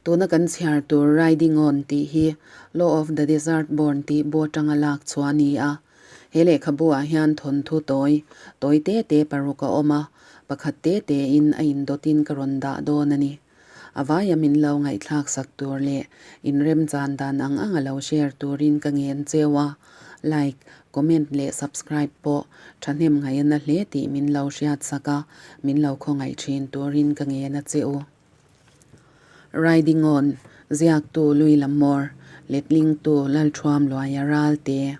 Tuna kan chhiar tur Riding On tih hi Law of the Desert Born tih bu atanga lak chhuah a ni a. He lehkhabu ah hian thawnthu tawi, tawi te te paruk a awm a, pakhat te te in a indawtin ka rawn dah dawn a ni. A vaia min lo ngaihthlak sak tur leh inremchan dan ang ang a lo share turin ka ngen cheu a, like, comment leh subscribe pawh thahnem ngaihna hle tih min lo hriat sak a, min lo khawngaih thin turin ka ngen a che u. Riding On, ziaktu Lui Lamawr, letlingtu Lalthuam Luaia Ralte.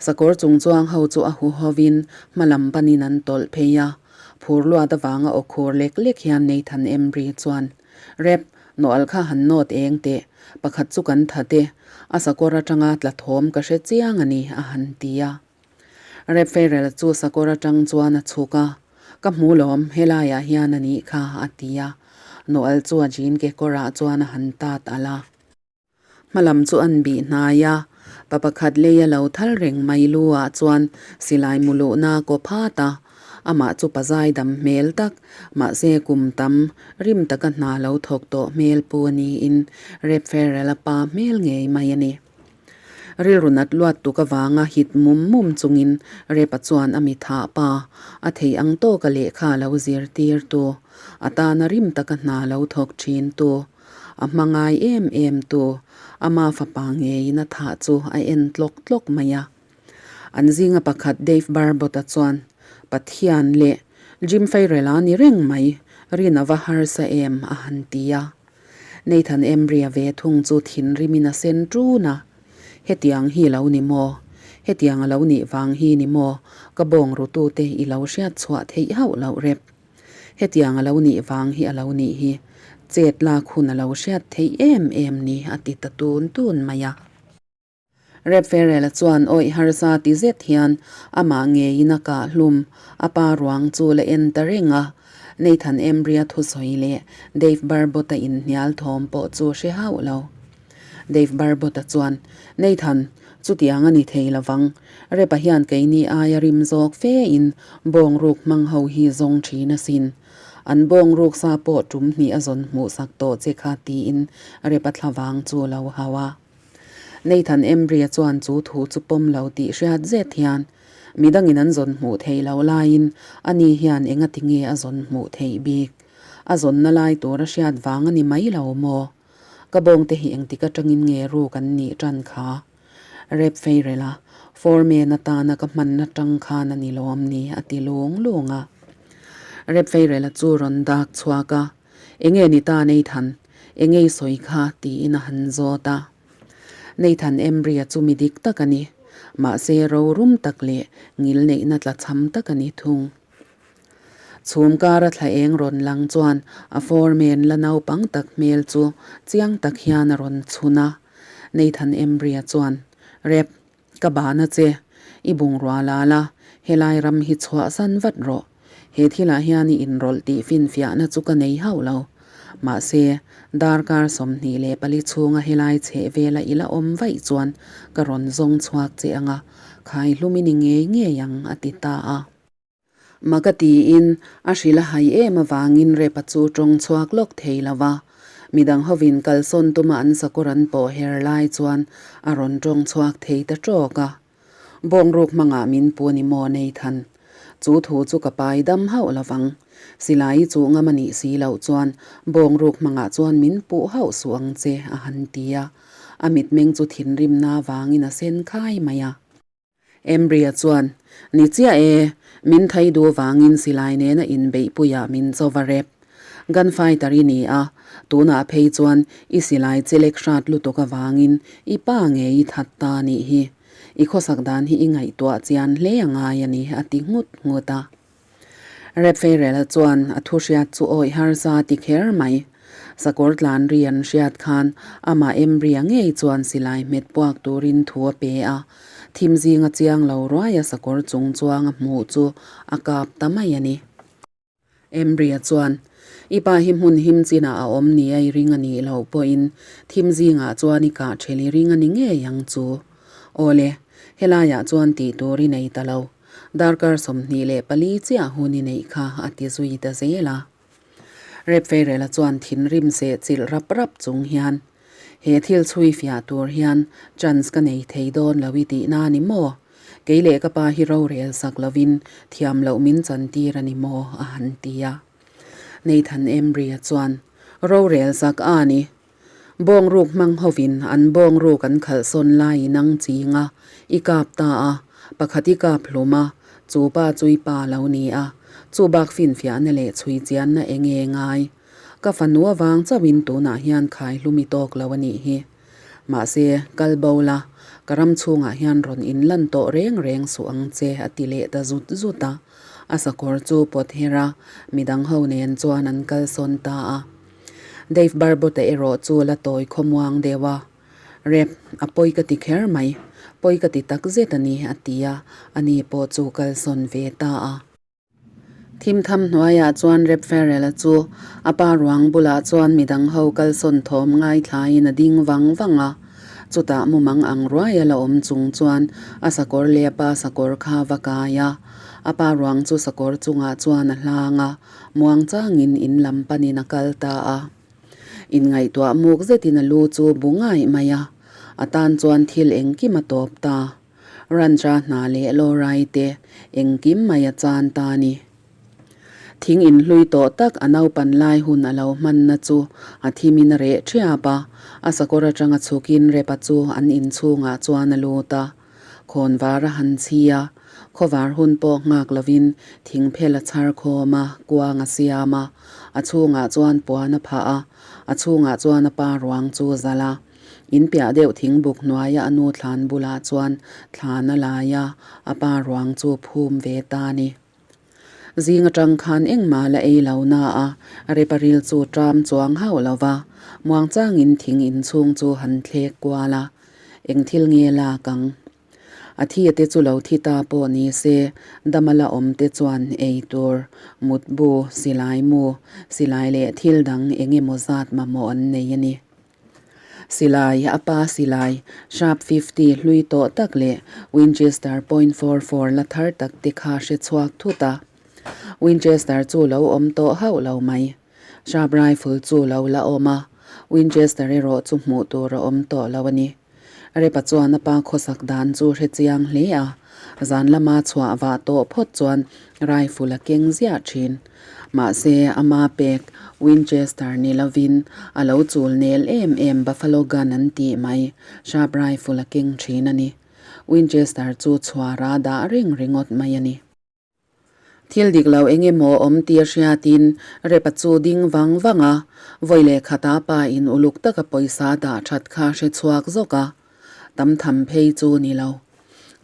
Sakawr chung chuang ho chu a huhovin hma lam panin an tawlh phei a, phur luat avanga aw khur lek lek hian Nathan Embry chuan, Rep, nawh kha han nawt eng teh, pakhat chu kan that e, a sakawr atanga tla thawm ka hre chiang a ni, a han ti a. Rep Ferrell chu sakawr atang chuan a chhuk a, Ka hmu lawm, helaiah hian a nih kha, a ti a. Nawh chu a jean kekawrah chuan a han tat alh a. Hmalam chu an bih hnai a, pa pakhat lei a lo thal reng mai lu ah chuan silai mu luhna kaw phat a, amah chu pa zaidam hmel tak, mahse kum tam, rim taka hna lo thawk tawh hmel pu a niin Rep Ferrell-a pa hmel ngei mai a ni. Rilru nat luat tuk avanga hit mum mum chungin Repa chuan a mithah pa, a thei ang tawka lehkha lo zirtir tu, a tana rim taka hna lo thawk thin tu, A hma ngai em em tu, ama fapa ngeiin a thah chu a en tlawk tlawk mai a. An zinga pakhat Dave Barbot-a chuan, Pathian leh Jim Feirel-a ni reng mai, rin a va harsa em, a han ti a. Nathan Embry-a ve thung chu thinrimin a sen ṭun a, Hetiang hi lo ni maw? Hetiang a lo nih vang hi ni maw? Ka bawng rutute i lo hriat chhuah theih hauh loh rep. Hetiang a lo nih vang hi a lo nih hi chet lak hun a lo hriat theih em em ni a ti ta tun tun mai a. Rep Ferrell-a chuan awih harsa ti zet hian amah ngeiin a kah hlum a pa ruang chu la en ta reng a, Nathan Embry-a thusawi leh Dave Barbot-a inhnial thawm pawh chu hre hauh lo. Dave Barbot-a chuan, Nathan, chutiang a ni thei lovang. Repa hian keini aia rim zawk fe in bawng ruk hmang ho hi zawng thin asin. An bawng ruk sa pawh tum hnih a zawn hmuh sak tawh che kha tiin Repa thlavang chu lo hau a. Nathan Embry-a chuan chu thu chu pawm lo tih hriat zet hian, Midangin an zawn hmuh theih loh laiin ani hian engati nge a zawn hmuh theih bik? A zawnna lai tur a hriat vang a ni mai lo maw? Ka bawngte hi engtik atangin nge ru kan nih tan kha? Rep Feirela, Foreman atana ka hmanna tang khan a ni lawm ni a ti lung lung a. Rep Feirela chu rawn dak chhuak a, Enge ni ta Nathan? Enge i sawi kha? tiin a han zawt a. Nathan Embry-a chu mi dik tak a ni. Mahse rorum tak leh ngilneihna tlachham tak a ni thung. Chhum kara thla eng rawn lang chuan a foreman la naupang tak hmel chu chiang tak hian a rawn chhun a. Nathan Embry-a chuan, Rep, ka bahna che, i bungrua la la, helai ram hi chhuahsan vat rawh. He thilah hian i inrawlh tih finfiahna chu ka nei hauh lo. Mahse, darkar 24 chhunga helai chheh vela i la awm vaih chuan ka rawn zawng chhuak che ang a, khai hlum i ni ngei ngei ang, a ti ta a. Maka tiin a hrilh a hai em avangin Repa chu tawng chhuak lawk thei lo va. Midang hovin kalsawn tuma an sakawr an pawh her lai chuan a rawn tawng chhuak thei ta tawk a. Bawngruk hmangah min pu ni maw Nathan? Chu thu chu ka pai dam hauh lo vang. Silai i chuh ngam a nih si loh chuan bawngruk hmangah chuan min puh hauh suh ang che a han ti a. A mitmeng chu thinrimna avangin a sen khai mai a. Embry-a chuan, Ni chiah e, min thai duh vangin silai nena inbeihpuiah min cho va rep. Gunfighter i ni a, tunah phei chuan i silai chelek hrat lutuk avangin i pa ngei i that ta nih hi. I khawsak dan hi i ngaihtuah chian hle a ngai a ni, a ti nghut nghut a. Rep Feirel-a chuan a thu hriat chu awih harsa ti kher mai. Sakawr tlan ri an hriat khan amah Embry-a ngei chuan silai hmet puak turin thu a pe a. Thim zinga chiang lo ruaia sakawr chung chuang a hmuh chu a kap ta mai a ni. Embry-a chuan, I pa hi hmun him chinah a awm ni a i ring a nih loh pawhin thim zingah chuan i kah ṭhel i ring a ni ngei ang chu. Awle, helaiah chuan tih tur i nei ta lo. Darkar 24 chiah hun i neih kha a ti zui ta zel a. Rep Feirela chuan thinrim seh chilh rap rap chung hian, He thil chhui fiah tur hian chance ka nei thei dawn lo i tihna a ni maw? Kei leh ka pa hi rorel sak lovin thiam loh min chantir a ni maw? a han ti a. Nathan Embry-a chuan, Rorel sak a ni. Bawngruk hmang hovin an bawngruk an khalh sawn laiin ang ching a, i kap ta a, pakhat i kap hlum a, chu pa chu i pa lo ni a, chu bak finfiahna leh chhui chianna eng nge ngai? Ka fanu avang chauhin tunah hian khai hlum i tawk lo a nih hi. Mahse, kal bo la, ka ram chhungah hian rawn inlan tawh reng reng suh ang che a ti leh ta zut zut a. A sakawr chu pawt her a, midang ho nen chuan an kalsawn ta a. Dave Barbot-a erawh chu la tawi khawmuang deuh a, Rep, a pawi ka ti kher mai, pawi ka ti tak zet a ni, a ti a, ani pawh chu kalsawn ve ta a. Thimtham hnuaiah chuan Rep Farrell-a chu a pa ruang bulah chuan midang ho kalsawn thawm ngaithlain a ding vang vang a. Chutah mumang ang ruai a la awm chung chuan a sakawr leh a pa sakawr kha va kai a. A pa ruang chu sakawr chungah chuan a hlang a, muang changin in lam panin a kal ta a. Inngaihtuah muk zetin a lu chu bu ngaih mai a, a tan chuan thil engkim a tawp ta. Ranch-a hna leh Laura-i te engkim mai a chan ta a ni. Thing inhlui tawh tak a naupan lai hun a lo hmanna chu a thimin a reh ṭhiap a, a sakawr aṭanga chhukin Repa chu an inchhungah chuan a lut a. Khawnvar a han chhi a, khawvar hun pawh nghak lovin thingphel a chhar khawm a, kuang a siam a, a chhungah chuan puan a phah a, a chhungah chuan a pa ruang chu zalh a. In piah deuh thingbuk hnuaia a nu thlan bulah chuan thlan a lai a, a pa ruang chu phum ve ta a ni. Zing atang khan engmah la ei lo na a, reparil chu ṭam chuang hauh lo va, muangchangin thing inchhung chu han thlek kual a, eng thil nge lak ang? A thi te chu lo thi ta pawh ni se, dama la awm te chuan ei tur, mutbu, silai mu, silai leh thil dang eng emaw zat mamawh an nei a ni. Silai, a pa silai, Sharp 50 hlui tawh tak leh Winchester point 44 la thar tak te kha hre chhuak thut a. Winchester chu lo awm tawh hauh lo mai. Sharp rifle chu lo la awm a, Winchester erawh chu hmuh tur a awm tawh lo a ni. Repa chuan a pa khawsak dan chu hre chiang hle a, zan lama chhuah vah tawh phawt chuan rifle a keng ziah thin. Mahse, ama pek Winchester ni lovin a lo chul nel em em Buffalo gun an tih mai sharp rifle a keng thin a ni. Winchester chu chhuara dah reng ringawt mai a ni. Thil dik lo eng emaw awm tih a hriatin Repa chu ding vang vang a, vawi leh khata pa in uluk taka pawisa dah that kha hre chhuak zawk a, tam tham phei chu ni lo.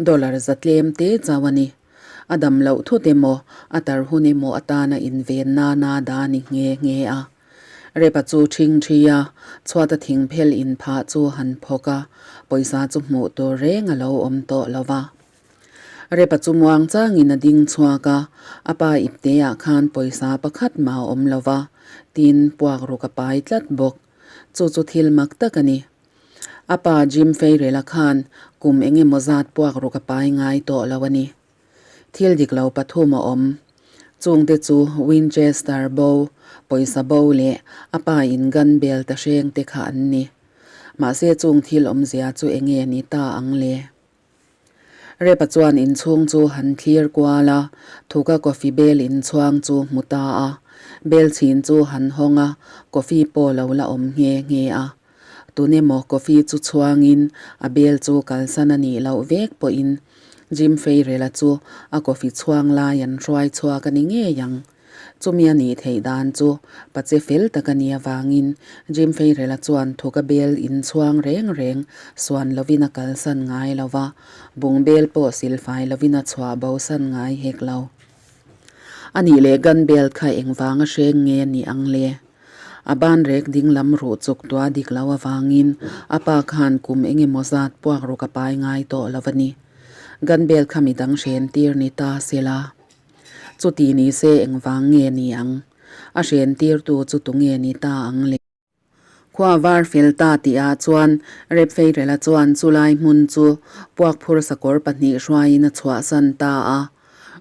Dollar za tlem te chau a ni. A dam loh thut emaw, a tar hun emaw atana inven nana dah ni nghe nghe a. Repa chu ṭhing ṭhi a, chhuata thing phel inphah chu han phawk a, pawisa chu hmuh tur reng a lo awm tawh lo va. Repa chu muang changin a ding chhuak a, a pa ipteah khan pawisa pakhat mah a awm lo va, tin puak ruk a pai tlat bawk. Chu chu thil mak tak a ni. A pa Jim Feirela khan kum eng emaw zat puak ruk a pai ngai tawh lo a ni. Thil dik lo pathum a awm. Chungte chu Winchester bo, pawisa bo leh a pa in gun bel ta hreng te kha an ni. Mahse chung thil awmzia chu eng nge ni ta ang le? Repa chuan inchhung chu han thlir kual a, thuka coffee bel inchhuang chu hmu ta a. Bel chhin chu han hawng a, coffee pawh lo la awm nghe nghe a. Tun emaw coffee chu chhuangin a bel chu kalsan a nih loh vek pawhin Jim Feirela chu a coffee chhuang lai an hruai chhuak a ni ngei ang. Chumi a nih theih dan chu pache fel tak a nih avangin Jim Feirela chuan thuka bel inchhuang reng reng suan lovin a kalsan ngai lo va, bung bel pawh silfai lovin a chhuah bosan ngai hek lo. A nih leh gun belt kha engvanga hreng nge a nih ang le? A ban rek ding lam ruh chuk tua dik lo avangin a pa khan kum eng emaw zat puak ruk a pai ngai tawh lo a ni. Gun belt kha midang hren tir ni ta sela. Chuti ni se engvang nge ni ang? A hren tirtu chu tunge ni ta ang le? Khua var fel ta tihah chuan Rep Feirela chuan chulai hmun chu puakphur sakawr pahnih hruaiin a chhuahsan ta a.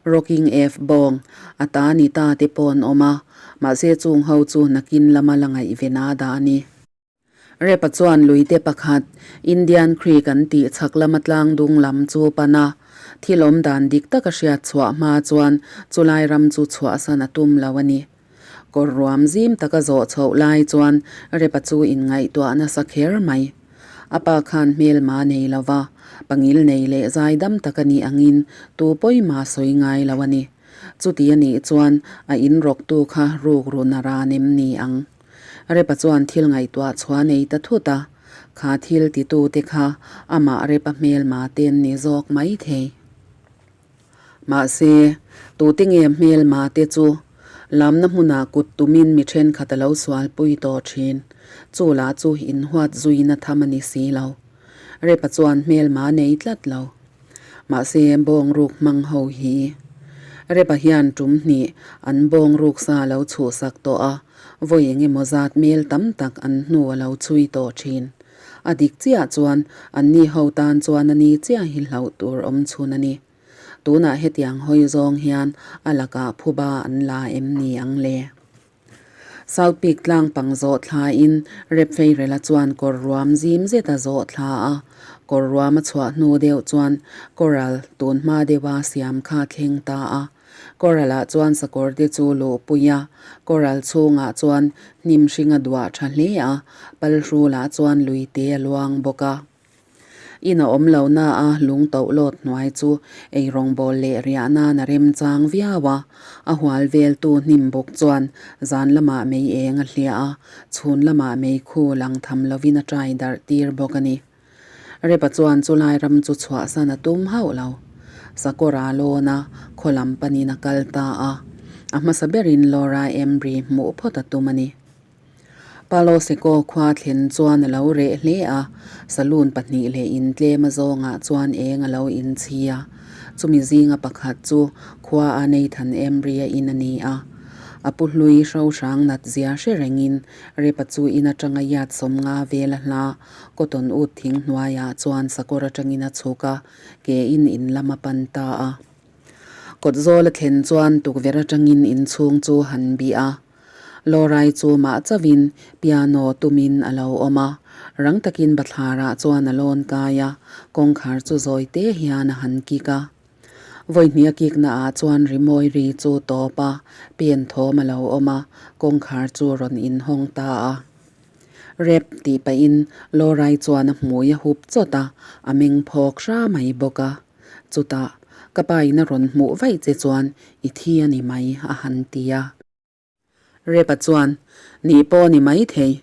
Rocking F bawng a ta ni ta te pawh an awm a, mahse chung ho chu nakin lama la ngaihven a dah a ni. Repa chuan luite pakhat, Indian Creek an tih chhak lama tlang dung lam chu pan a, thil awm dan dik taka hriat chhuah hma chuan chulai ram chu chhuahsan a tum lo a ni. Kawr ruam zim taka zawh chhoh lai chuan Repa chu inngaihtuah nasa kher mai. A pa khan hmelma nei lo va, pangil nei leh zaidam tak a nih angin tu pawimah sawi ngai lo a ni. Chuti a nih chuan a inrawktu kha ruk run a ran em ni ang? Repa chuan thil ngaihtuah chhuah nei ta thut a, kha thil titute kha amah Repa hmelma te an ni zawk mai thei. Mahse, tute nge hmelma te chu lamna hmunah kut tumin mi thenkhat a lo sualpui tawh thin. Chu lah chu inhuat zuina tham a ni si lo. Repa chuan hmelma nei tlat lo. Mahse, bawngruk hmang ho hi Repa hian tum hnih an bawngruk sa a lo chhuhsak tawh a, vawi eng emaw zat mel tam tak an hnu a lo chhui tawh thin. A dik chiah chuan anni ho tan chuan a ni chiah hi hlauh tur awm chhun a ni. Tunah hetiang hawi zawng hian a lakah phuba an la em ni ang le? South Peak tlang pang zawh thlain Rep Feirela chuan kawr ruam zim zet a zawh thla a, kawr ruam a chhuah hnu deuh chuan Coral tun hma deuha siam kha thleng ta a. Coral ah chuan sakawr te chu luh pui a, coral chhungah chuan hnim hring a duah tha hle a, pal hrulah chuan lui te a luang bawk a. In a awm lo na a lung toh lawt hnuai chu eirawngbawl leh riah nan a remchang viau a, a hual veltu hnim bawk chuan zan lamah mei eng a hliah a, chhun lamah mei khu lang tham lovin a trai darh tir bawk a ni. Repa chuan chulai ram chu chhuahsan a tum hauh lo. Sakawra lawn a khaw lam panin a kal ta a, a hmasa berin Laura Embry hmuh phawt a tum a ni. Palo Seco khua thlen chuan a lo reh hle a, saloon pahnih leh in tlem a zawngah chuan eng a lo inchhi a. Chumi zinga pakhat chu khua a Nathan Embry-a in a ni a. A pu hlui hrohrang nat zia hre rengin Repa chu in atanga yard 50 vel a hla Cotton ut thing hnuaiah chuan sakawr atangin a chhuk a, ke in in lam a pan ta a. Kawt zawl a thlen chuan tukverh atangin inchhung chu han bih a. Lawrai chu mah chauhin piano tumin a lo awm a, rang takin bathlarah chuan a lawn kai a, kawngkhar chu zawi te hian a han kik a. Vawihnih a kikna ah chuan rimawi ri chu tawp a, pen thawm a lo awm a, kawngkhar chu rawn inhawng ta a. Rep tih pahin Lawrai chuan a hmui a hup chawt a, a meng phawk hra mai bawk a. Chutah, ka pa in a rawn hmuh vaih che chuan i thi a ni mai, a han ti a. Repa chuan, Nih pawh ni mai thei.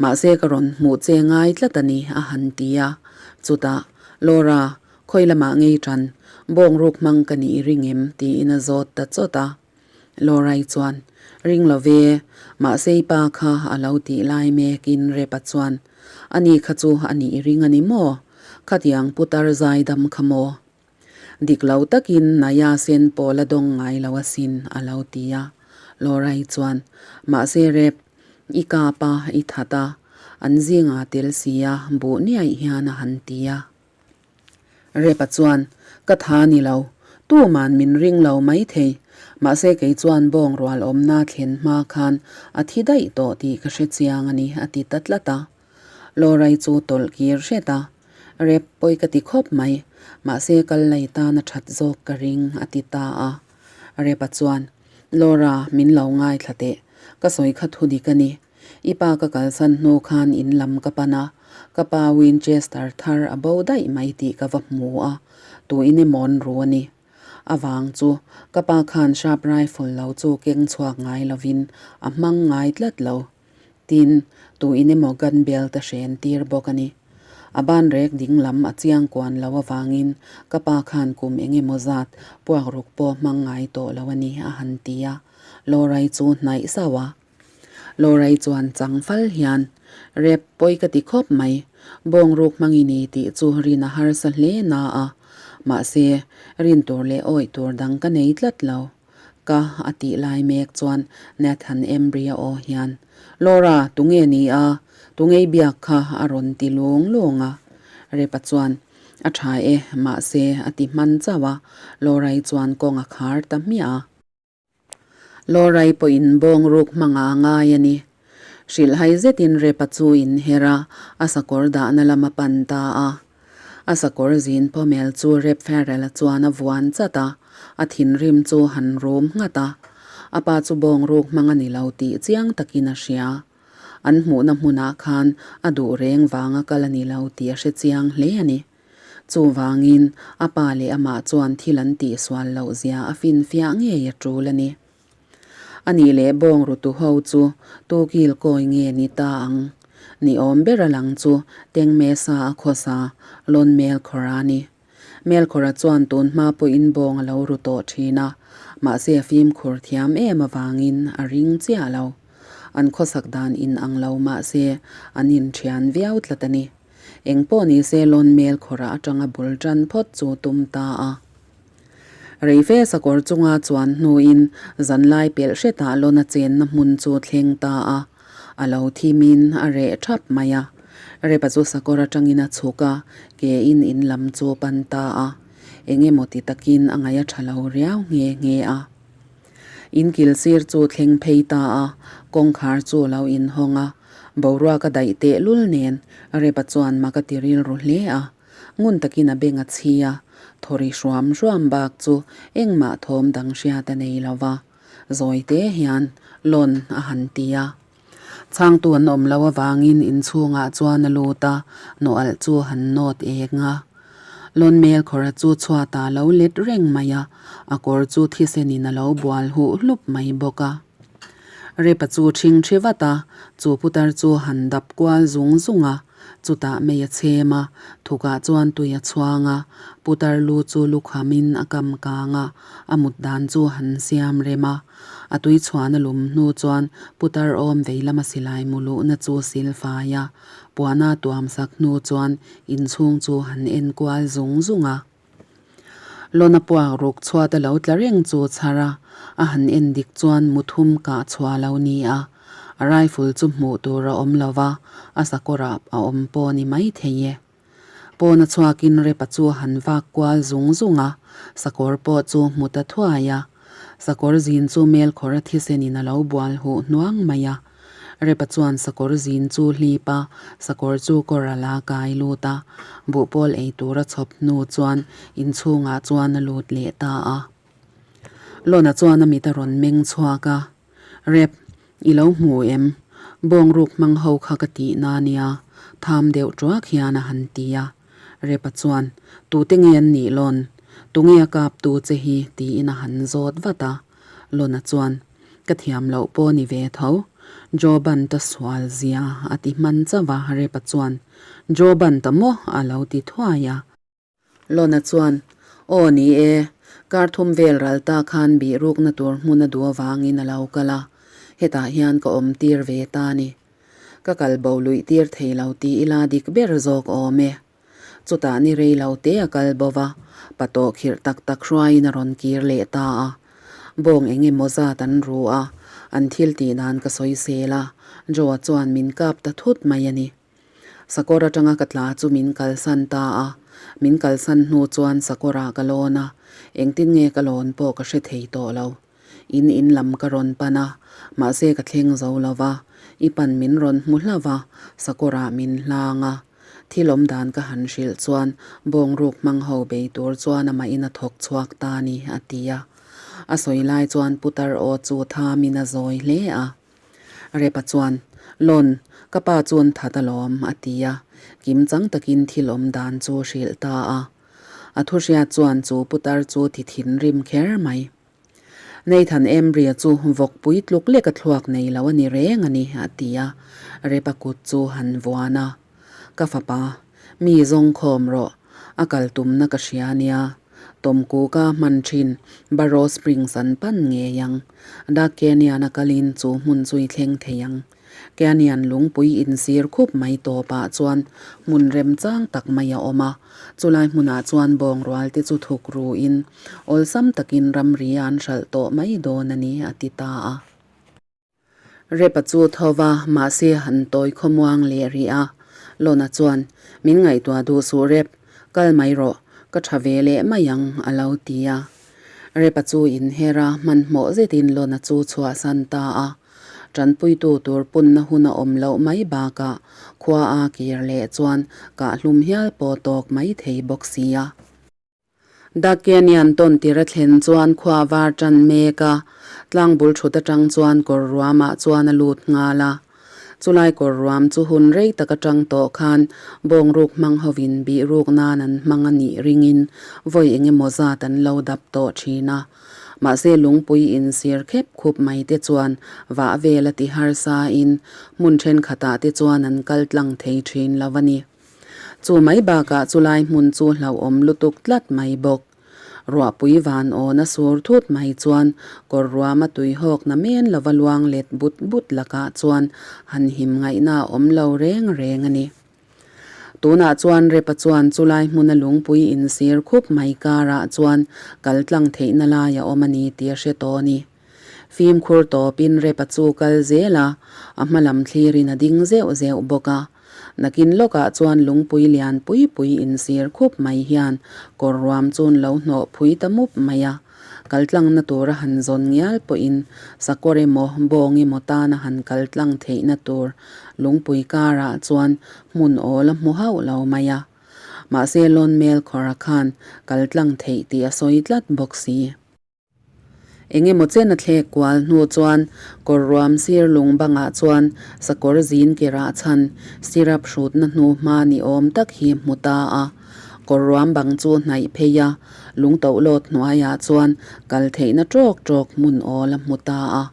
Mahse ka rawn hmuh che ngai tlat a ni, a han ti a. Chutah, Laura, khawi lamah ngei tan, bawngruk hmang ka nih i ring em? tiin a zawt ta chawt a. Laura-i chuan, Ring lo ve, mahse i pa kha a lo tih lai mekin Repa chuan, Ani kha chu a nih i ring a ni maw? Khatiang putar zaidam kha maw? Dik lo takin Naya sen pawl a dawng ngai lo asin, a lo ti a. Laura-i chuan, Mahse Rep, i kap a, i that a, an zingah tel si a, buh niaih hian a han ti a. Repa chuan, Ka tha ni lo, tuman min ring lo mai thei, mahse kei chuan bawng rual awmna thlen hma khan a thi daih tawh tih ka hre chiang a ni, a ti ta tlat a. Lawrai chu tawlh kir hret a, Rep pawi ka ti khawp mai, mahse kal lei tan a that zawk ka ring, a ti ta a. Repa chuan, Laura, min lo ngaithla teh, ka sawi kha thu dik a ni. I pa ka kalsan hnu khan in lam ka pan a, ka pa Winchester thar a bo daih mai tih ka va hmu a, tuin emaw an ru a ni. A vang chu ka pa khan sharp rifle lo chu keng chhuak ngai lovin a hmang ngai tlat lo. Tin, tuin emaw gun belt a hren tir bawk a ni. A ban rek ding lam a chiang kuan lo avangin ka pa khan kum eng emaw zat puak ruk pawh hmang ngai tawh lo a ni a han ti a, Lawrai chu hnaih sauh a. Lawrai chuan chang fal hian, Rep pawi ka ti khawp mai, bawngruk hmang i ni tih chu rin a harsa hle na a, mahse, rin tur leh awih tur dang ka nei tlat lo. Ka a tih lai mek chuan Nathan Embry-a aw hian, Laura, tunge ni a? Tungei biak kha a rawn ti lung lung a. Repa chuan, A tha e, mahse, a ti hman chauh a, Laura-i chuan kawng a khar ta hmiah a. Laura-i pawhin bawng ruk hmanga a ngai a ni. Hrilhhai zetin Repa chu inher a, a sakawr dahna lam a pan ta a. A sakawr zin pawmel chu Rep Farrell-a chuan a vuan chat a, a thinrim chu han rum nghat a. A pa chu bawng ruk hmang a ni lo tih chiang takin a hria. An hmuhna hmunah khan a duh reng vanga kal a ni lo tih a hre chiang hle a ni. Chuvangin, a pa leh amah chuan thil an tihsual loh zia a finfiah ngei a tul a ni. A nih leh bawng rutu ho chu tu kil kawi nge ni ta ang? Ni awm ber a lang chu Tengmesa a khawsa Lon Melkhawra a ni. Melkhawra chuan tun hma pawhin bawng a lo ru tawh thin a, mahse a fimkhur thiam em avangin a ring chiah lo. An khawsak dan in ang lo mahse an inthian viau tlat a ni. Eng pawh ni se Lon Melkhawra atanga bul tan phawt chu tum ta a. Reife sakawr chunga chuan hnuin zanlai pelh hretah lawna chenna hmun chu thleng ta a, a lo thimin a reh thap mai a. Repa chu sakawr atangin a chhuk a, ke in in lam chu pan ta a. Eng emaw ti takin a ngaih a tha lo riau nghe nghe a. In kil sir chu thleng phei ta a, kawngkhar chu a lo inhawng a. Boruak a daih tehlul nen Repa chuan mak a ti rilru hle a. Ngun takin a beng a chhi a, thawri hruam hruam bak chu engmah thawm dang hriat a nei lo va, zawi te hian lawn a han ti a. Chhangtu an awm loh avangin inchhungah chuan a lut a, nawh alh chu a han nawt eng a. Lawn mel khawra chu chhuatah a lo let reng mai a, a kawr chu thisenin a lo bual huh hlup mai bawk a. Repa chu ṭhing ṭhi vat a, chu putar chu han dap kual zung zung a, chutah mei a chhem a, thukah chuan tui a chhuang a, putar lu chu lukhamin a kam kang a, a mut dan chu han siam rem a. A tui chhuan a lum hnu chuan putar awm vei lama silai mu luhna chu sil fai a, puana tuam sak hnu chuan inchhung chu han en kual zung zung a. Lawna puak ruk chhuat a lo tla reng chu chhar a, a han en dik chuan muthum kah chhuah lo ni a, a rifle chu hmuh tur a awm lo va, a sakawrah a awm pawh ni mai thei e. Pawna chhuakin Repa chu a han vak kual zung zung a, sakawr pawh chu hmu ta thuai a. Sakawr zin chu Melkhawra thisenin a lo bual huh hnuang mai a. Repa chuan sakawr zin chu hlip a, sakawr chu kawr a la kai lut a, buhpawl ei tur a chhawp hnu chuan inchhungah chuan a lut leh ta a. Lawna chuan a mit a rawn meng chhuak a, Rep, i lo hmu em? Bawngruk hmang ho kha ka tihna a nia, tham deuh tuak hian a han ti a. Repa chuan, Tute nge an nih Lawn? Tunge a kaptu che hi? tiin a han zawt vat a. Lawna chuan, Ka thiam loh pawh ni ve tho. Joe Banta sual zia a ti hman chauh a, Repa chuan, Joe Banta maw? a lo ti thuai a. Lawna chuan, Aw ni e, kar thum vel ral ta khan bih rukna tur hmun a duh avangin a lo kal a, hetah hian ka awm tir ve ta ni. Ka kal bo luih tir thei lo ti ila dik ber zawk awm e. Chutah ni rei lo te a kal bo va, pa tawh khirh tak tak hruaiin a rawn kir leh ta a. Bawng eng emaw zat an ru a, an thil tih dan ka sawi sel a, Joe-a chuan min kap ta thut mai a ni. Sakawr atanga ka tla chu min kalsan ta a, min kalsan hnu chuan sakawrah ka lawn a, engtin nge ka lawn pawh ka hre thei tawh lo. In in lam ka rawn pan a, mahse ka thleng zo lo va, i pan min rawn hmu hlauh va, sakawrah min hlang a. Thil awm dan ka han hrilh chuan bawngruk hmang ho bei tur chuan amahin a thawk chhuak ta ni, a ti a. A sawi lai chuan putar aw chu thamin a zawi hle a. Repa chuan, Lawn, ka pa chuan that alawm, a ti a. Kimchang takin thil awm dan chu hrilh ta a. A thu hriat chuan chu putar chu thi thinrim kher mai. Nathan Embry-a chu vawkpui tluk lek a thluak nei lo a ni reng a ni, a ti a. Repa kut chu han vuan a. Ka fapa, mi zawng khawm rawh, a kal tumna ka hria a nia. Tawmkuka hman thin Burrow Springs an pan ngei ang. Dark Canyon-a kalin chu hmun chu i thleng thei ang. Canyon lungpui insir khup mai tawpah chuan hmun remchang tak mai a awm a, chulai hmunah chuan bawngrual te chu thuk ruin awlsam takin ramri a an hralh tawh mai dawn a ni, a ti ta a. Repa chu tho va, mahse han tawi khawmuang leh rih a. Lona chuan, Min ngaihtuah duh suh Rep. Kal mai rawh, ka tha ve leh mai ang, a lo ti a. Repa chu inher a, hmanhmawh zetin Lona chu chhuahsan ta a. Tanpuitu tur punna hun a awm loh mai bakah khua a kir leh chuan kahhlum hial pawh tawk mai thei bawk si a. Dakenian tawn tir a thlen chuan khua var tan mek a, tlangbul thut atang chuan kawr ruamah chuan a lut nghal a. Chulai kawr ruam chu hun rei tak atang tawh khan bawngruk hmang hovin bih ruk nan an hmang a nih ringin vawi eng emaw zat an lo dap tawh thin a. Mahse lungpui insir khep khup mai te chuan vah vel a ti harsa in hmun thenkhatah te chuan an kal tlang thei thin lo a ni. Chu mai bakah chulai hmun chu hlauhawm lutuk tlat mai bawk. Ruahpui van awn a sur thut mai chuan kawr ruama tuihawk na men lova luang let but but lakah chuan han him ngaihna a awm lo reng reng a ni. Tunah chuan Repa chuan chulai hmuna lungpui insir khup mai karah chuan kal tlang theihna lai a awm a ni tih a hre tawh a ni. Fimkhur tawpin Repa chu kal zel a, a hma lam thlirin a ding zeuh zeuh bawk a. Nakin lawkah chuan lungpui lian pui pui insir khup mai hian kawr ruam chun lo hnawh phui ta mup mai a. Kal tlangna tura han zawn ngial pawhin sakawr emaw bawng emaw tana han kal tlang theihna tur lungpui karah chuan hmun awl a hmu hauh lo mai a. Mahse Lawn Melkhawra khan kal tlang theih tih a sawi tlat bawk si. Eng emaw chen a thlek kual hnu chuan kawr ruam sir lung bangah chuan sakawr zin ke rah chhan syrup hrutna hnu hma ni awm tak hi hmu ta a. Kawr ruam bang chu hnaih phei a, lung tohlawt hnuaiah chuan kal theihna tawk tawk hmun awl a hmu ta a.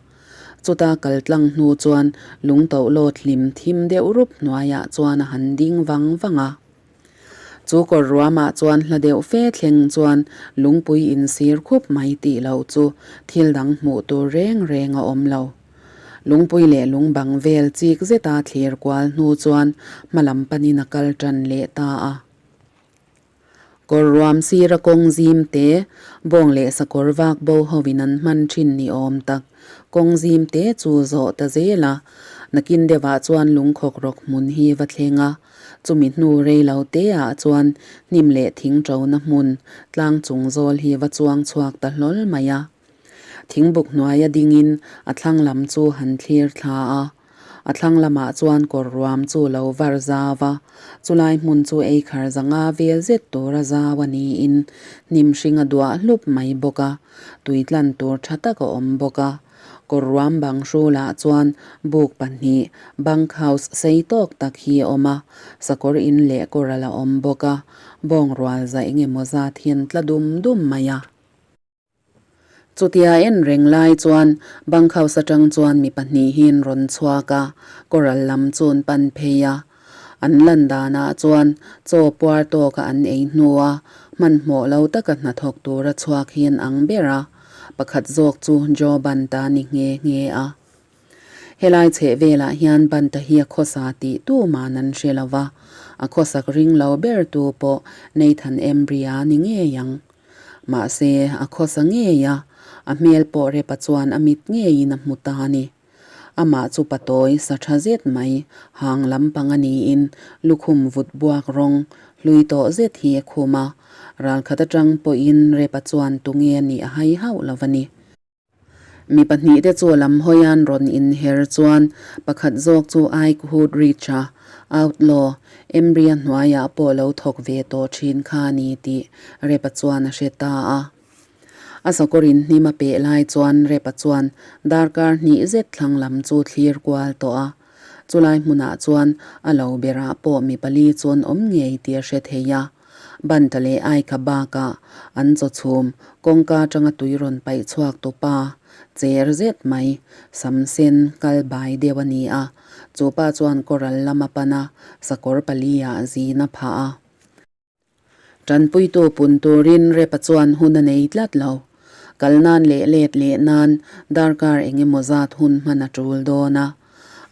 Chuta kal tlang hnu chuan lung tohlawt hlim thim deuh rup hnuaiah chuan a han ding vang vang a. Chu kawr ruamah chuan hla deuh fe thleng chuan lungpui insir khup mai tih loh chu thil dang hmuh tur reng reng a awm lo. Lungpui leh lungbang vel chik zeta thlir kual hnu chuan hma lam panin a kal tan leh ta a. Kawr ruam sira kawng zim te, bawng leh sakawr vak bo hovin an hman thin ni awm tak. Kawng zim te chu zawh ta zel a, nakin deuhah chuan lungkhawk rawk hmun hi va thleng a. Chumi hnu rei lo te ah chuan hnim leh thing ṭona hmun tlang chung zawl hi va chuang chhuak ta hlawl mai a. Thingbuk hnuaia dingin a thlang lam chu han thlir thla a. A thlang lamah chuan kawr ruam chu lo var zau a, chulai hmun chu eikhar zanga vel zet tura zau a niin hnim hring a duah hlup mai bawk a, tui tlan tur tha tak a awm bawk a. Kawr ruam bang hrulah chuan buk pahnih, bunk house sei tawk tak hi a awm a, sakawr in leh kawr a la awm bawk a, bawng rual za eng emaw zat hian tla dum dum mai a. Chutia en reng lai chuan bunk house atang chuan mi pahnih hi an rawn chhuak a, kawral lam chu an pan phei a. An lan danah chuan chaw puar tawka an ei hnua hmanhmawh lo taka hnathawk tura chhuak hi an ang ber a, pakhat zawk chu Joe Banta ni nghe nghe a. Helai chheh velah hian Banta hi a khawsa tih tuman an hre lo va, a khawsak ring lo ber tu pawh Nathan Embry-a ni ngei ang. Mahse, a khawsa ngei a, a hmel pawh repa chuan a mit ngeiin a hmu ta a ni. Amah chu patawi sa tha zet mai, hang lampang a niin lukhum vut buak rawng hlui tawh zet hi a khum a, ralkhat atang pawhin repa chuan tunge a nih a hai hauh lo va ni. Mi pahnihte chu lam hawian rawn inher chuan pakhat zawk chu Ike Hood Ridge-a outlaw Embry-a hnuaiah pawh lo thawk ve tawh thin kha a ni tih Repa chuan a hre ta a. A sakawrin hnim a peh lai chuan Repa chuan darkar hnih zet thlang lam chu thlir kual tawh a. Chulai hmunah chuan a lo berah pawh mi pali chuan awm ngei tih a hre thei a. Banta leh Aika bakah an chaw chhum kawngka atanga tui rawn paih chhuak tu pa cher zet mai sam sen kal bai deuh a ni a, chu pa chuan kawral lam a pan a, sakawr pali ah zin a phah a. Tanpuitu pun turin Repa chuan hun a nei tlat lo. Kal nan leh let leh nan darkar eng emaw zat hun hman a tul dawn a.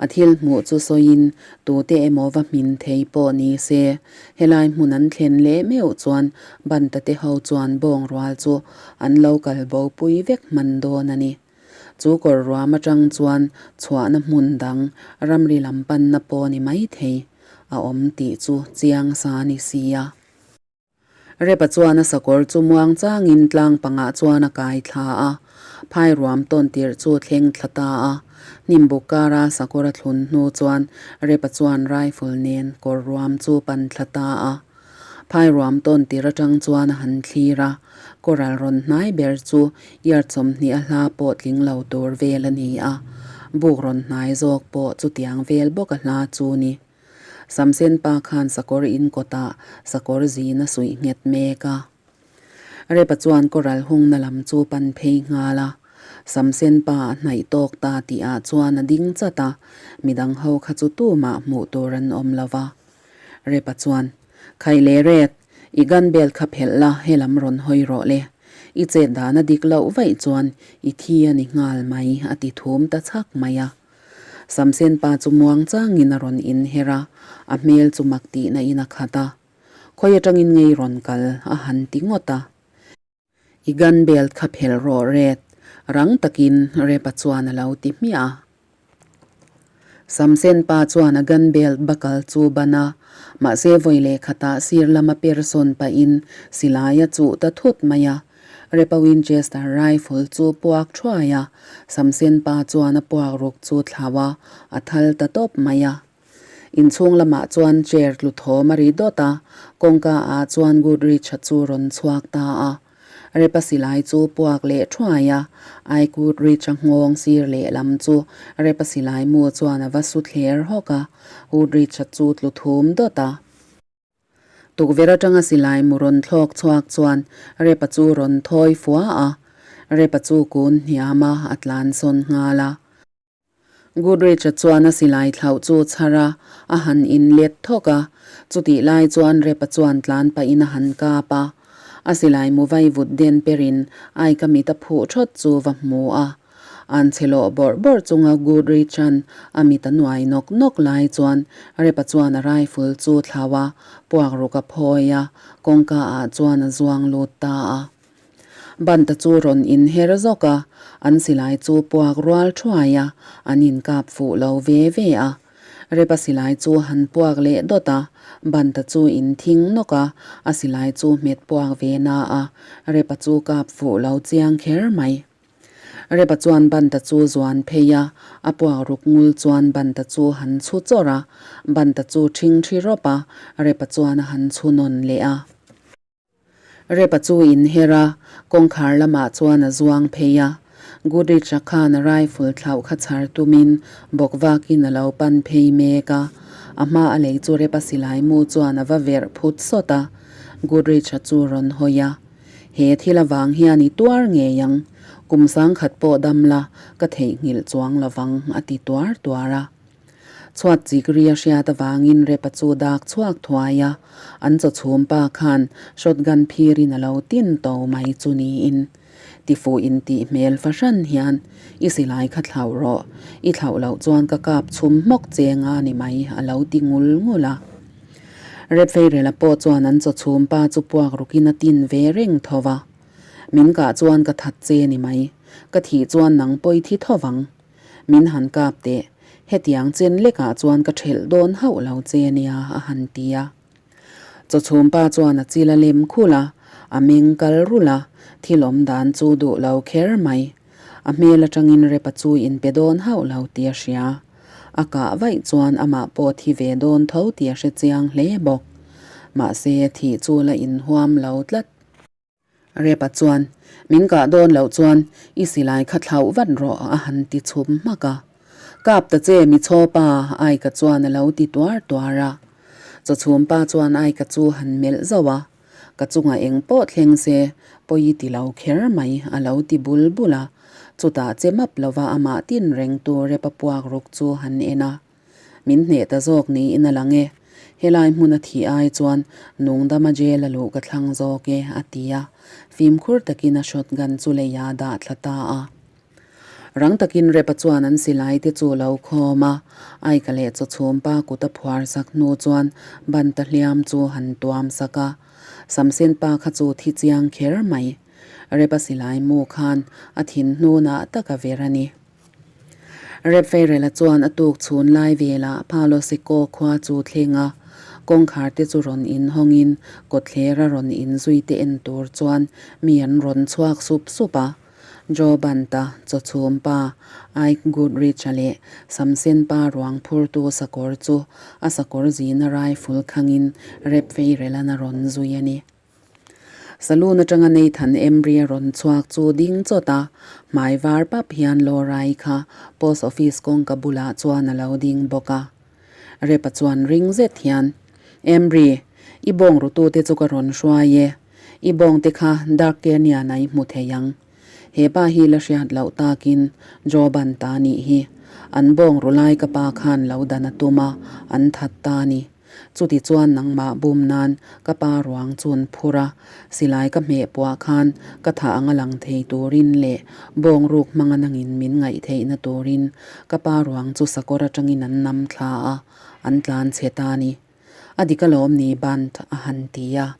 A thil hmuh chu sawiin tute emaw va hmin thei pawh ni se, helai hmun an thlen leh meuh chuan Bantate ho chuan bawng rual chu an lo kal bo pui vek hman dawn a ni. Chu kawr ruam atang chuan chhuahna hmun dang ramri lam panna pawh ni mai thei a awm tih chu chiang sa a ni si a. Repa chuan a sakawr chu muang changin tlang pangah chuan a kai thla a, phai ruam tawn tirh chu thleng thla ta a. Hnimbuk kara sakawr a thlun hnu chuan Repa chuan rifle nen kawr ruam chu pan thla ta a. Phai ruam tawn tirh atang chuan a han thlir a, kawral rawn hnai ber chu yard 20 a hla pawh tling lo tur vel a ni a, buk rawn hnai zawk pawh chutiang vel bawk a hla chu ni. Samsen pa khan sakawr in kawtah sakawr zin a suih nghet mek a. Repa chuan kawral hungna lam chu pan phei nghal a. Samsen pa a hnaih tawk ta tihah chuan a ding chat a, midang ho kha chu tumah hmuh tur an awm lo va. Repa chuan, Khai le Red, i gun belt kha phelh la, helam rawn hawi rawh le. I chet dan a dik loh vaih chuan i thi a ni nghal mai, a ti thum ta chhak mai a. Samsen pa chu muang changin a rawn inher a, a hmel chu mak tihna in a khat a. Khawi atangin ngei rawn kal a han ti ngawt a. I gun belt kha phelh rawh Red, rang takin Repa chuan a lo ti hmiah a. Samsen pa chuan a gun belt buckle chu ban a, mahse vawi leh khatah sir lama per sawn pahin silai a chuh ta thut mai a. Repa Winchester rifle chu puak thuai a, Samsen pa chuan a puak ruk chu thlau a, a thal ta tawp mai a. Inchhung lamah chuan chair tlu thawm a ri dawt a, kawngka ah chuan Goodrich-a chu rawn chhuak ta a. Repa silai chu puak leh thuai a, Ike Goodrich-a nghawng sir lehlam chu Repa silai mu chuan a va su thler hawk a, Goodrich-a chu tlu thum dawt a. Tukverh atanga silai mu rawn thlawk chhuak chuan Repa chu rawn thawi fua a, Repa chu kun hniam a, a tlan sawn nghal a. Goodrich-a chuan a silai thlauh chu chhar a, a han inlet thawk a, chutih lai chuan Repa chuan tlan pahin a han kap a. A silai mu vai vut den perin aika mit a phuh thawt chu va hmu a. An chhe lawh bawrh bawrh chunga Goodrich-a'n a mit a nuai nawk nawk lai chuan Repa chuan a rifle chu thlau a, puakruk a phawi a, kawngka ah chuan a zuang lut ta a. Banta chu rawn inher zawk a, an silai chu puak rual thuai a, an inkap fuh lo ve ve a. Repa silai chu han puak leh dawt a, Banta chu inthing nawk a, a silai chu hmet puak ve na a, Repa chu kap fuh lo chiang kher mai. Repa chuan Banta chu zuan phei a, a puak ruk ngul chuan Banta chu han chhu chawrh a, Banta chu ṭhing ṭhi rawp a, Repa chuan a han chhu nawn leh a. Repa chu inher a, kawngkhar lamah chuan a zuang phei a. Goodrich-a khan a rifle thlauh kha chhar tumin bawk vakin a lo pan phei mek a. A hma a lei chu Repa silai mu chuan a va verh phut sawt a. Goodrich-a chu rawn hawi a. He thil avang hian i tuar ngei ang. Kum sangkhat pawh dam la, ka theihnghilh chuang lovang, a ti tuar tuar a. Chhuat chik ri a hriat avangin Repa chu dak chhuak thuai a, an chaw chhum pa khan shotgun phirin a lo tin to mai chu niin. Tifuh in tih hmel fahran hian i silai kha thlauh rawh, i thlauh loh chuan ka kap chhum hmawk che nga ni mai a lo ti ngul ngul a. Rep Feirela pawh chuan an chaw chhum pa chu puak rukin a tin ve reng tho va. Min kah chuan ka that che ni mai, ka thih chuan nang pawi thi tho vang. Min han kap teh, hetiang chen lekah chuan ka ṭhelh dawn hauh lo che nia, a han ti a. Chawchhum pa chuan a chil a lem khul a, a meng kal rulh a, thil awm dan chu duh lo kher mai. A hmel aṭangin Repa chu inpe dawn hauh lo tih a hria. A kah vaih chuan amah pawh thi ve dawn tho tih a hre chiang hle bawk. Mahse, thih chu la inhuam lo tlat. Repa chuan, Min kah dawn loh chuan i silai kha thlauh vat rawh a han ti chhum hmak a. Kap ta che mi chhaw pa Aika chuan a lo ti tuar tuar a. Chawchhum pa chuan Aika chu han melh zauh a, Ka chungah eng pawh thleng se pawi ti lo kher mai a lo ti bul bul a. Chutah che map lova amah tin reng tu Repa puak ruk chu han en a. Min hneh ta zawk niin a lang e. Helai hmun a thih ai chuan nungdama jail a luh ka thlang zawk e, a ti a. Fimkhur takin a shotgun chu leiah a dah thla ta a. Rang takin Repa chuan an silai te chu lo khawm a, Aika leh chawchhum pa kut a phuar sak hnu chuan banta hliam chu han tuam sak a. Samsen pa kha chu thi chiang kher mai. Repa silai mu khan a thin hnunah tak a ver a ni. Rep Feirela chuan a tuk chhun lai velah Palo Seco khua chu thleng a. Kawngkhar te chu rawn inhawngin kawtthlera rawn inzui te en tur chuan mi an rawn chhuak sup sup a. Joe Banta, chawchhum pa Ike Goodrich-a leh Samsen pa ruang phurtu sakawr chu a sakawr zina rifle khangin rep feirela'n a rawn zui a ni. Saloon atanga Nathan Embry a rawn chhuak chu ding chawt a, hmai var pap hian Laura-i kha post office kawngka bulah chuan a lo ding bawk a. Rep-a chuan ring zet hian, Embry, i bawng rutute chu ka rawn hruai e. I bawngte kha Dark Canyon-ah i hmu thei ang. He pa hi la hriat loh takin Joban ta nih hi. An bawng ru lai ka pa khan lo dan a tum a, an that ta a ni. Chuti chuan nangmah bum nan ka pa ruang chun phur a, silai ka hmeh puah khan ka thah anga lang thei turin leh bawng ruk hmanga nangin min ngaih theihna turin ka pa ruang chu sakawr atangin an nam thla a, an tlan chhe ta a ni. A dik alawm ni Bant a han ti a.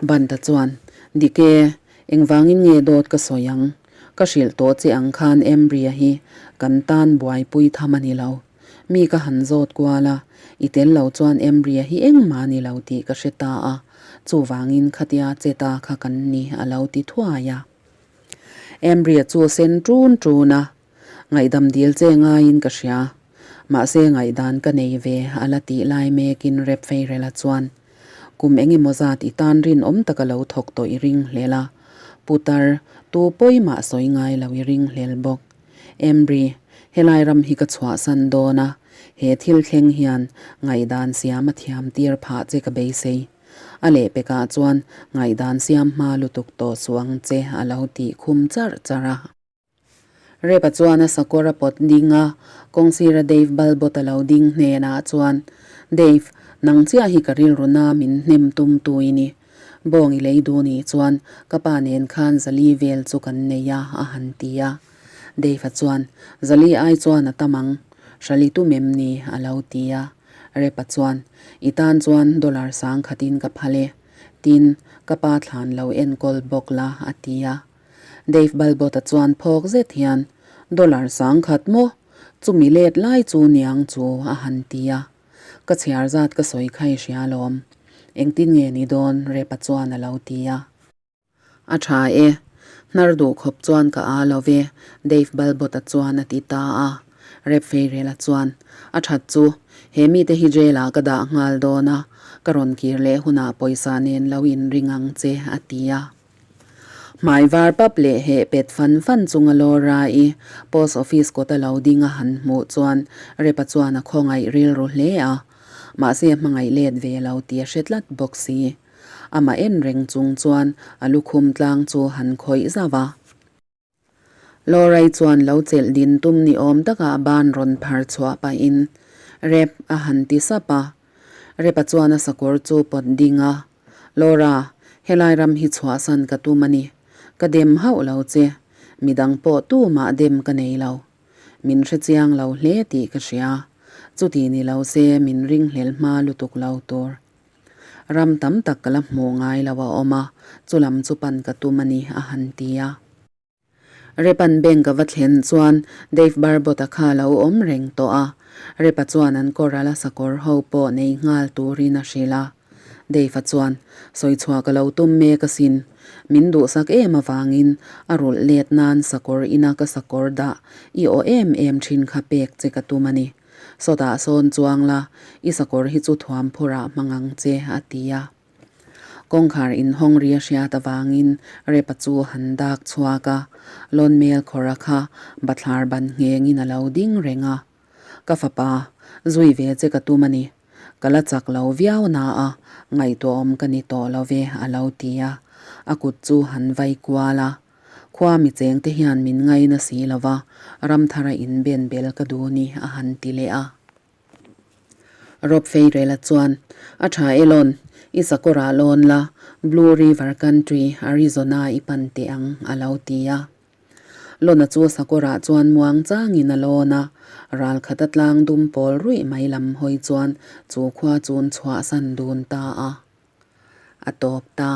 Banta chuan, Dik e, engvangin nge dawt ka sawi ang? Ka hrilh tawh che ang khan Embry-a hi kan tan buaipui tham a ni lo. Mi ka han zawt kual a, i tel lo chuan Embry-a hi engmah a ni lo tih ka hre ta a, chuvangin khatia che ta kha kan ni a lo ti thuai a. Embry-a chu a sen ṭun ṭun a, Ngaihdam dil che ngaiin ka hria. Mahse ngaihdan ka nei ve a la tih lai mekin Rep Feirela chuan, Kum eng emaw zat i tan rinawm taka lo thawk tawh i ring hlel a, Putar, tu pawimah sawi ngai lo i ring hlel bawk. Embry, helai ram hi ka chhuahsan dawn a, he thil thleng hian ngaihdan siam a thiam tir phah che ka beisei. A lehpekah chuan ngaihdan siam hma lutuk tawh suh ang che a lo tih khum charh charh a. Rep-a chuan a sakawr a pawt ding a, kawngsira Dave Balbot a lo ding hnenah chuan, Dave, nang chiah hi ka rilru na min hnem tum tu i ni. Bawng i lei duh nih chuan ka pa nen khan zali vel chu kan nei a, a han ti a. Dave-a chuan, Zali ai chuan a tam ang, hrali tum em ni? a lo ti a. Rep-a chuan, I tan chuan dollar sang khatin ka phal e. Tin, ka pa thlan lo enkawl bawk la, a ti a. Dave Balbot-a chuan phawk zet hian, Dollar 10,000 maw? Chumi let lai chu niang chu a han ti a. Ka chhiar zat ka sawi kha i hria alawm. Engtin nge ni dawn? Rep-a chuan a lo ti a. A tha e. Hnar duh khawp chuan ka aa lo ve, Dave Balbot-a chuan a ti ta a. Rep Feirela chuan, A that chu, he mite hi jail-ah ka dah nghal dawn a, ka rawn kir leh hunah pawisa nen lo inring ang che, a ti a. Hmai var pap leh heh pet fan fan chunga Laura-i post office kawta lo ding a han hmuh chuan Repa chuan a khawngaih rilru hle a, mahse a hmangaih let ve lo tih a hre tlat bawk si. Amah en reng chung chuan a lukhum tlang chu han khawih zauh a. Laura-i chuan lo chelh din tum ni awm takah ban rawn phar chhuah pahin Rep a han ti sap a. Rep-a chuan a sakawr chu pawt ding a, Laura, helai ram hi chhuahsan ka tum a ni. Ka dem hauh lo che. Midang pawh tumah dem ka nei lo. Min hrechiang lo hle tih ka hria. Chuti ni lo se min ringhlel hma lutuk lo tur. Ram tam tak ka la hmuh ngai lo a awm a, chulam chu pan ka tum a ni, a han ti a. Repan bank a va thlen chuan Dave Barbot-a kha a lo awm reng tawh a, Repa chuan an kawral a sakawr ho pawh nei nghal turin a hrilh a. Dave-a chuan, Sawichhuah ka lo tum mek asin, min duhsak em avangin a rulh let nan sakawr ina ka sakawr dah i aw em em thin kha pek che ka tum a ni. Sawtah sawn chuang la, i sakawr hi chu thuam phurah hmang ang che, a ti a. Kawngkhar inhawng ri a hriat avangin Repa chu han dak chhuak a, Lawnmel khawra kha bathlar ban nghengin a lo ding reng a. Ka fapa, zui ve che ka tum a ni. Ka la chak lo viau na a, ngaihtuahawm ka ni tawh lo ve, a lo ti a. A kut chu han vai kual a. Khua mi chengte hian min ngaina si lo va, ramthara inben bel ka duh ni, a han ti leh a. Rob Feirela chuan, A tha e lawn, i sakawrah lawn la, Blue River Country, Arizona i pan teh ang, a lo ti a. Lawna chu sakawrah chuan muang changin a lawn a, ral khata tlang dum pawl ruih mai lam hawi chuan chu khua chun chhuahsan dun ta a. A tawp ta.